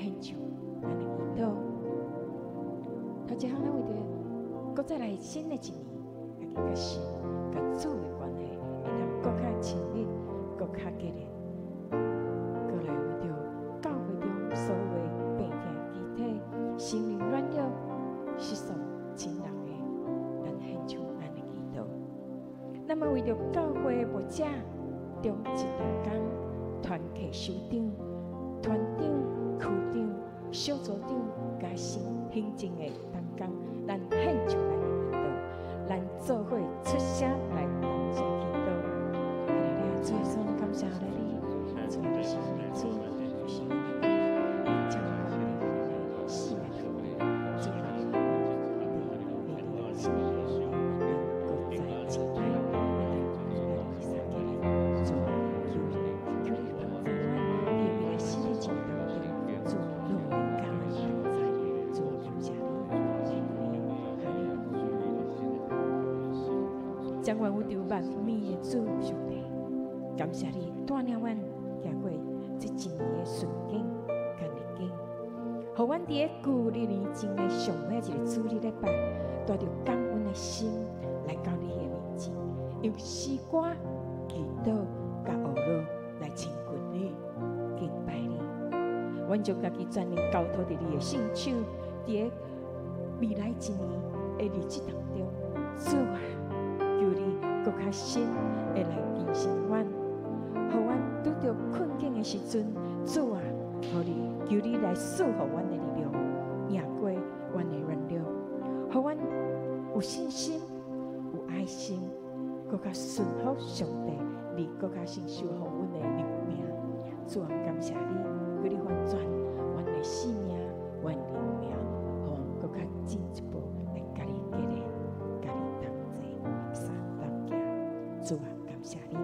獻上咱的祈禱。頭一項，咱為著閣再來新的一年，家己佮神、佮主的關係，會當閣較親密、閣較結連。閣來為著教會中所有的病痛肢體、心靈軟弱、失喪親人的，咱獻上咱的祈禱。咱嘛為著教會牧者中一同工、團契首長、團長、區長、小組長、佮行政的同工，咱獻上咱的祈禱，咱做伙出聲來同聲祈禱。哈利路亞，主耶穌，感謝你，主你是阮的主，你是阮的君，將我們的生命主啊，你的心意，咱閣再一擺，咱來來三個人，主啊，求你，求你幫助阮，佇未來新的一年當中，主攏會佮阮同在，主感謝你，哈利路亞。掌管宇宙萬物的主上帝，感謝你帶領阮行過這一年的順境佮逆境，予阮佇咧舊曆年前的上尾一个主日禮拜，帶著感恩的心來到你的面前，用詩歌、祈禱佮呵咾來親近你、敬拜你。阮將家己全靈交託佇你的聖手，佇咧未來一年的日子當中，主啊，求你閣較深的來更新阮，予阮拄著困境的時陣，主啊，予你求你來賜予阮的力量，贏過阮的軟弱，予阮有信心、有愛心，閣較順服上帝，你閣較承受予阮的靈命。主啊，感謝你，求你翻轉阮的生命、阮的靈命，予阮閣較進一步來佮你結連、佮你同齊、相同行。主啊，感謝你，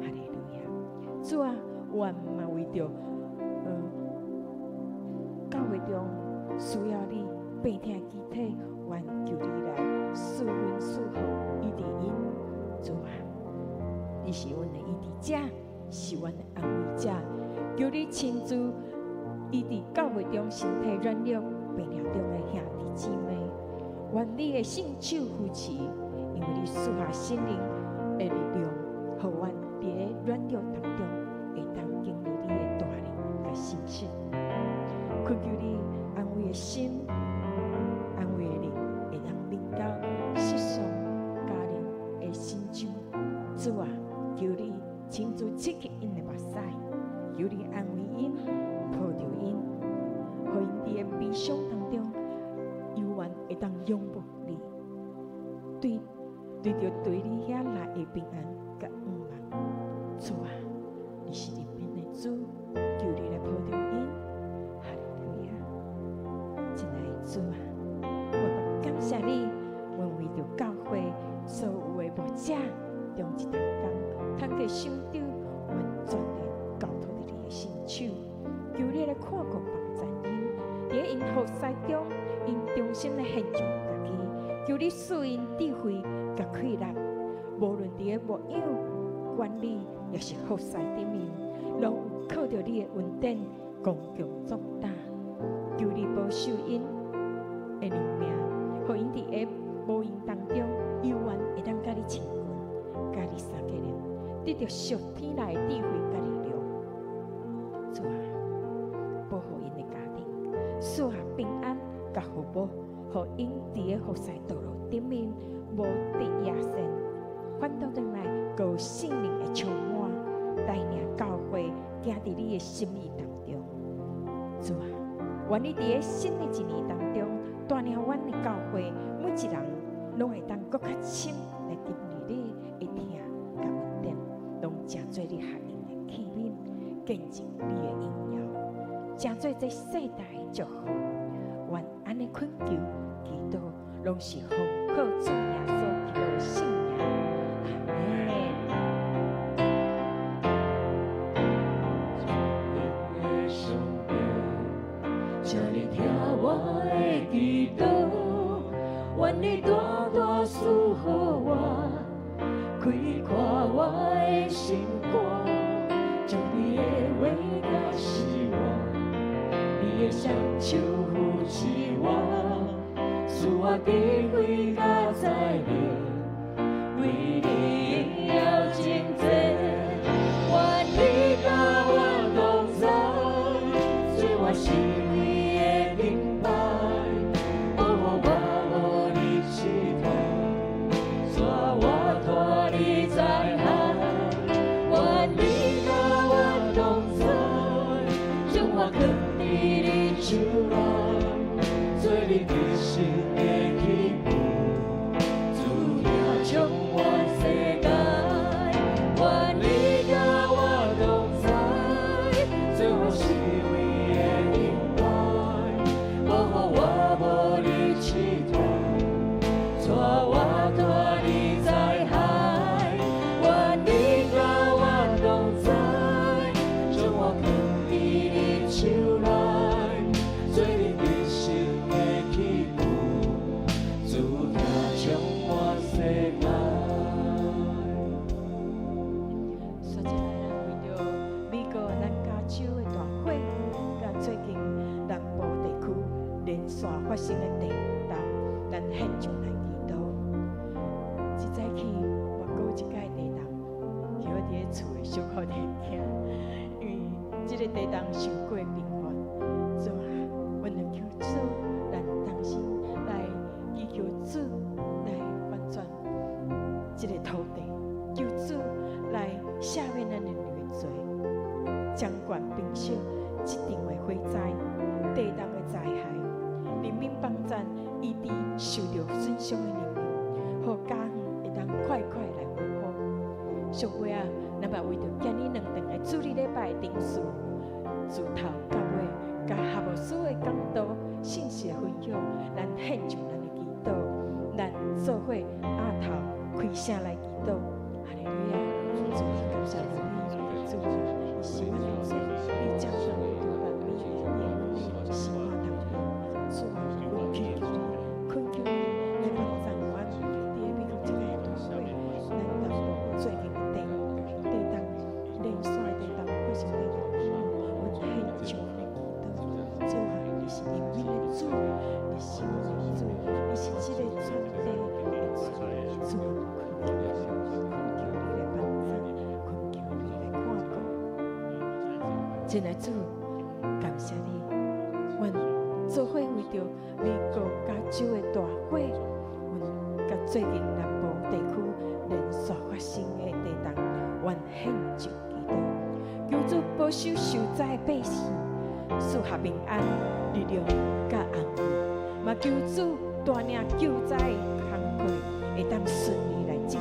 哈利路亞。主啊，阮嘛為著教會中需要你病痛的肢體，願求你來賜恩賜福醫治𪜶。主啊，你是阮的醫治者，是阮的安慰者。求你親自醫治教會中身體軟弱、病痛中的兄弟姊妹。願你的聖手扶持，因為你賜下聖靈的力量，予阮佇咧軟弱當中會當經歷你的大能佮信實。懇求你安慰的心、安慰的靈，會當臨到失喪家人的心中。主啊，求你親自拭去𪜶的目屎，求你安慰𪜶，抱著𪜶，予𪜶佇咧悲傷當中，猶原會當仰望你，對對著對你遐來的平安佮向望。主啊，你是憐憫的主，求你來抱著𪜶。哈利路亞，親愛的主啊，我感謝你，阮為著教會所有的牧者，中一同工，團契首長，阮全然交託佇你的聖手，求你來看顧幫助𪜶，佇咧𪜶服侍中，𪜶忠心來獻上家己，求你賜𪜶智慧佮氣力，無論佇咧牧養、管理，抑是服侍頂面，攏有靠著你的恩典，剛強壯膽。求你保守𪜶的靈命，予𪜶佇咧無閒當中，猶原會當佮你親近，佮你相結連，得著屬天來的智慧佮力量。主啊，保護𪜶的家庭，賜下平安佮福報，予𪜶佇咧服侍道路頂面無得壓線，反倒轉來閣有聖靈的充滿，帶領教會行佇你的心意當中。主啊，願你佇咧新的一年當中，帶領阮的教會每一人攏會當閣較深來經歷你的疼佮恩典，攏成做你合用的器皿，見證你的榮耀，成做這世代的祝福。願按呢懇求祈禱，攏是奉靠主耶穌基督的聖名。阿門。的上帝，請你聽我的祈禱，願你大大賜予我，開闊我的心肝，將你的話教示我，你你的雙手扶持我，賜我智慧佮才能，為你榮耀真濟。願你佮我同在，做我四圍的燈牌，保護我無入試探，帶我脫離災害。願你佮我同在，將我囥佇你手內，做你得勝的器具，主疼充滿世界。願你佮我同在，做我四圍的燈牌，保護我無入試探，帶我脫離災害。願你佮我同在，將我囥佇你手內，做你得勝的器具，主疼充滿世界。說起來，咱為著美國南加州的大火，佮最近南部地區連續發生的地震，咱獻上來祈禱。這早起我閣有一擺地動，予我佇咧厝的小可佇驚，因為這个地動傷過頻繁。主啊，阮就求主，咱同心來祈求主來翻轉這个土地，求主來赦免咱的罪，掌權平息這場的火災、地動的災害，人民幫贊醫治受著損傷的人民，予家園會當快快來恢復。上尾啊，咱嘛為著今日兩頓的主日禮拜的定數，自頭到尾，佮夏牧師的講道、信息的分享，咱獻上咱的祈禱，咱做伙阿頭開聲來祈禱。哈利路亞！主，感謝你，主，你是阮的主，你掌管宇宙萬物，佇阮的生活當中，主啊，阮祈求你，懇求你來幫助阮，佇美國這个大火，咱南部最近的地動，連續的地動發生地動，阮獻上來祈禱。主啊，你是憐憫的主，你是阮的主，你是這个全地的主，主啊，懇求你，懇求你來幫助，懇求你來看顧。親愛主，感謝你，阮做伙為著美國加州的大火，阮佮最近南部地區連續發生的地動，阮獻上祈禱，求主保守受災的百姓，賜下平安、力量佮安慰，嘛求主帶領救災的工課會當順利來進行，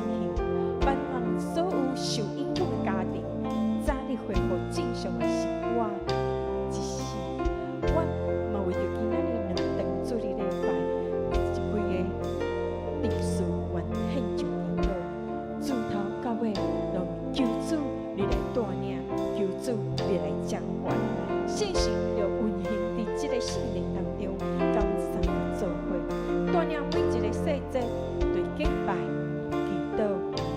盼望所有受影響的家庭早日恢復正常的生活。一時，阮嘛為著今仔日兩頓主日禮拜一規个定數，阮獻上祈禱，自頭到尾，攏求主你來帶領，求主你來掌權，聖神就運行佇這个聖殿當中，佮阮三個做伙，帶領每一个細節對敬拜、祈禱、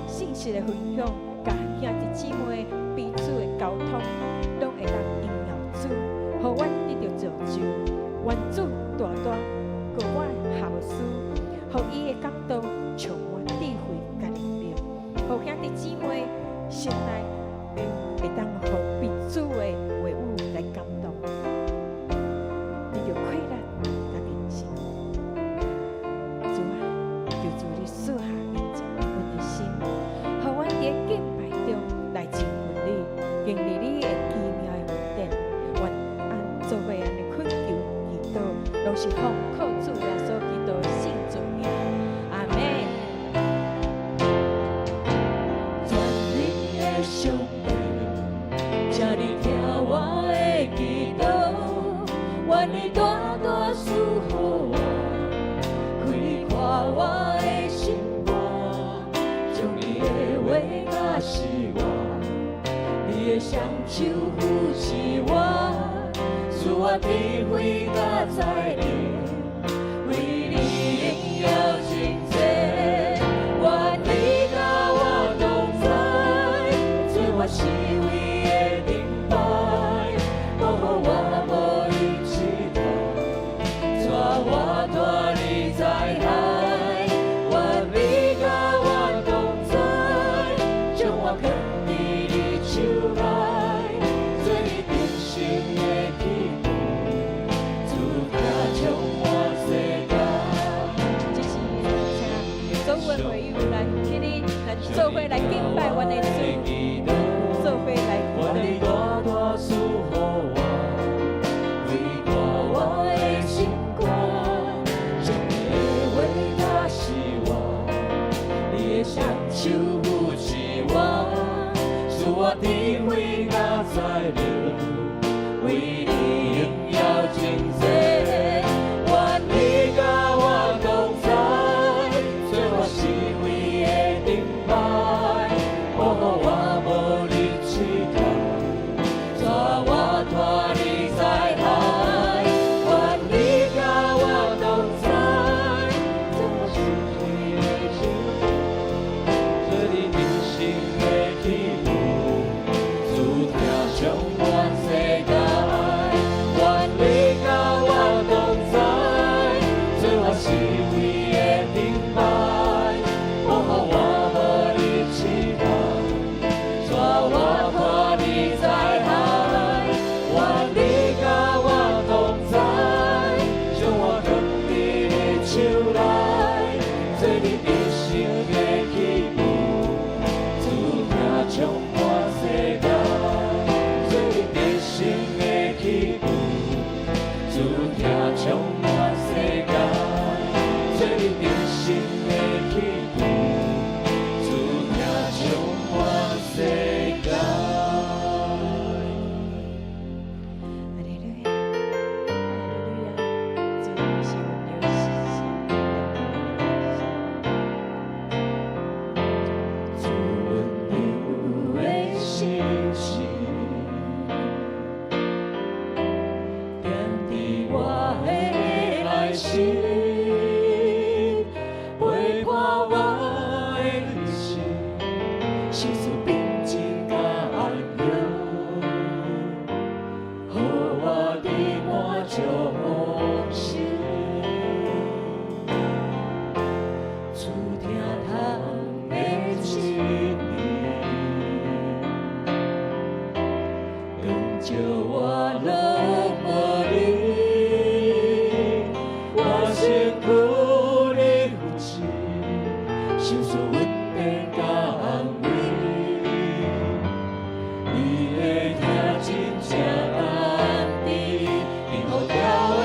信息的分享，佮兄弟姊妹彼此的溝通，攏會當榮耀主，予阮得著造就，願主大大膏抹夏牧師，予伊的講道充滿智慧佮能力，予兄弟姊妹心內會當予彼此的話語來感動，得著快樂佮堅持。主啊，求主你賜下寧靜阮的心，予阮佇敬拜中來親近你，經歷你的奇妙的恩典。願按做伙按呢懇求祈禱，攏是奉靠主耶穌基督的聖尊名。阿們。全能的上帝，請你聽我的祈禱，願你大大賜予我，開闊我的心肝，將你的話教示我，你的雙手扶持我，賜我智慧佮才能，為你榮耀真濟。願你佮我同在，做我四圍的燈牌，保護我無入試材料，為你榮耀真濟。願你佮我同在，做我生命的燈牌，保護我無入試探，帶我脫離災害。願你佮我同在，做我生命的燈牌，做你一生的祈求，主疼充滿世界。願你佮我同在，做我生命的燈牌，保護我無入試探，帶我脫離災害。願你佮我同在，將我藏佇你手內，做你一生的祈求，主疼充滿世界。做你一生的祈求，主疼充滿世界。做你一生的祈求，主疼充滿世界。哈利路亞，哈利路亞，主是阮的神。主溫柔的信實，踮佇我的內心，陪伴我的人生，賞賜平靜佮安詳，予我佇滿足豐盛。主疼痛的一年，光照我攏無離，我身軀你扶持，賞賜穩定佮安慰。你的疼真正甘甜，幸福調我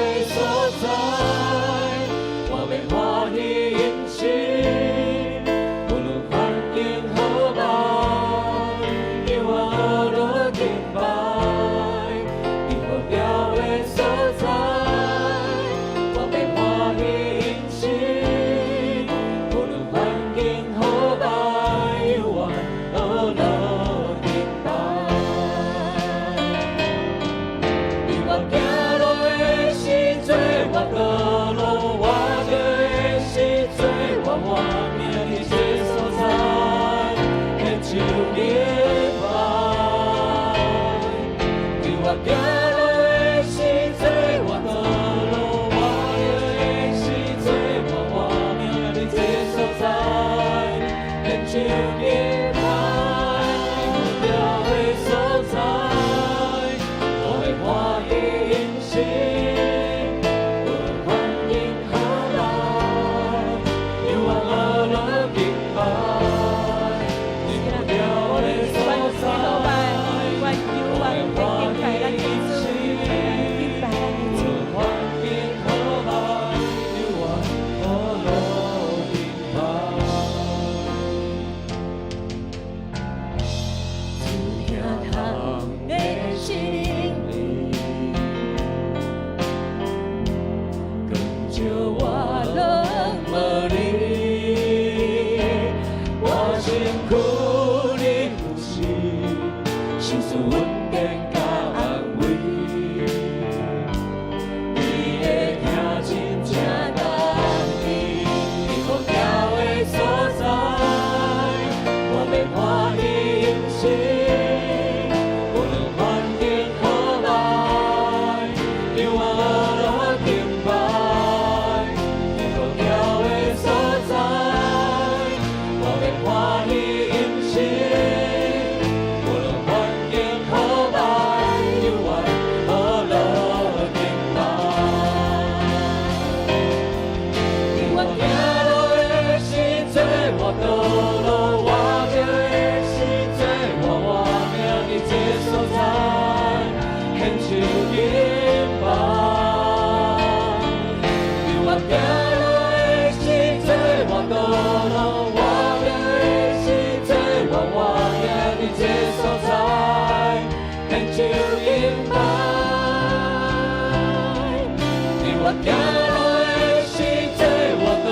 我行路的時做我道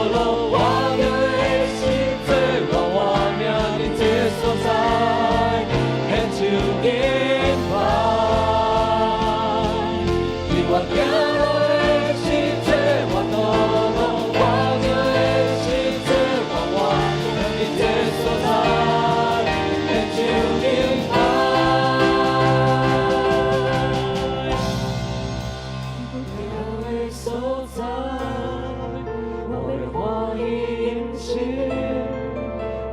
路，我行的時做我活命佇這所在，獻上敬拜。伫我行路的時做我道路，我行的時做我活命佇這所在，獻上敬拜。好的所在，我會歡喜迎接，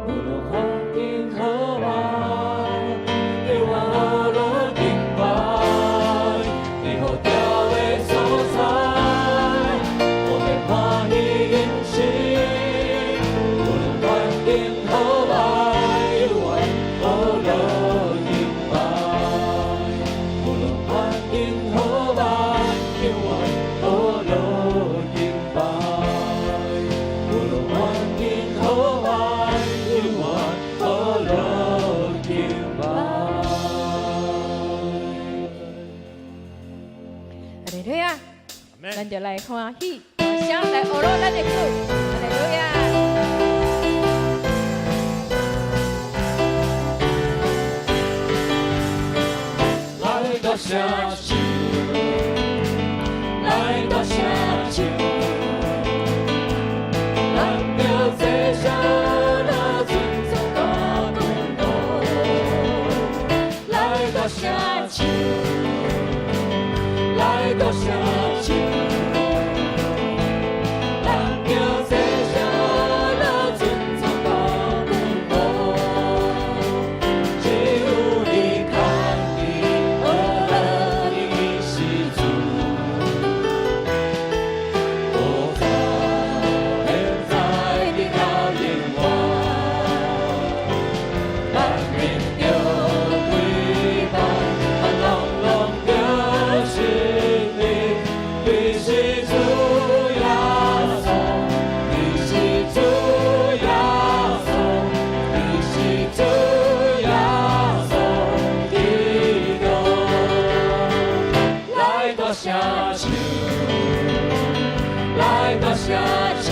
無論環境好壞，永遠學樂敬拜。佇好調的所在，我會歡喜迎接，無論環境好壞，永遠學樂敬拜。無論環境好壞，永遠學樂敬拜。無論環境好壞，永遠學樂敬拜。哈利路亞，咱就來歡喜，大聲來學樂咱的主，哈利路亞。來到城市，來到城市，咱著坐下來尊崇大君王。來到城市，來到城市，咱著坐下來尊崇大君王。只有你看見，學樂你是主，古早、現在、直到永遠，萬民著跪拜，萬人攏著承認，你是主耶穌，你是主耶穌，你是主耶穌基督。來到城市，來到城市，